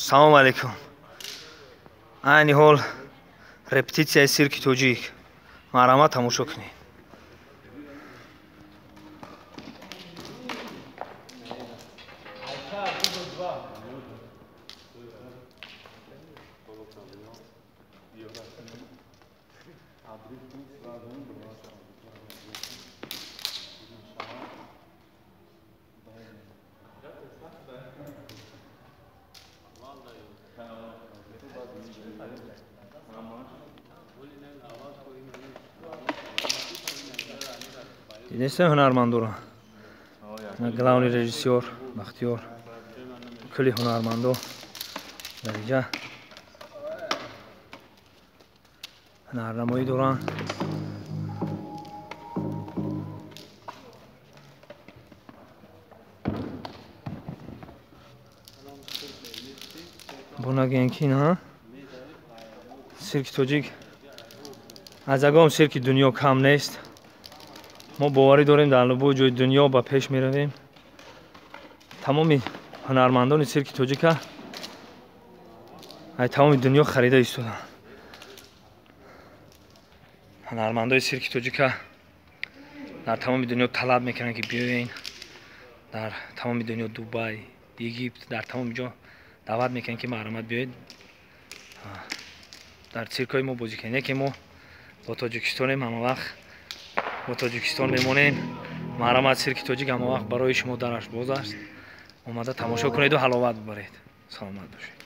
Салом алейкум. Айни ҳол репетитсияи сирки тоҷик. Марҳамат, тамошо кунед. Дидесте ҳунармандоро? Главный режиссёр Бахтиёр, кулли ҳунармандо дар инҷа ҳунарнамоӣ доранд. Бо нагӯем ки ина сирки тоҷик аз ягон сирки дунё кам нест. Мо боварӣ дорем, дар любой ҷои дунё ба пеш меравем. Тамоми ҳунармандони сирки тоҷика ай тамоми дунё харида истоданд. Ҳунармандои сирки тоҷика дар тамоми дунё талаб мекунанд, ки биёен. Дар тамоми дунё, Дубай, Египт, дар тамоми ҷо даъват мекунанд, ки марҳамат, биёед, дар циркҳои мо бозӣ кунед. Яке мо бо Тоҷикистонем, ҳамавақт бо Тоҷикистон мемонем. Марҳамат, сирки тоҷик ҳамавақт барои шумо дараш боз аст. Омада тамошо кунеду ҳаловат бибаред. Саломат бошед.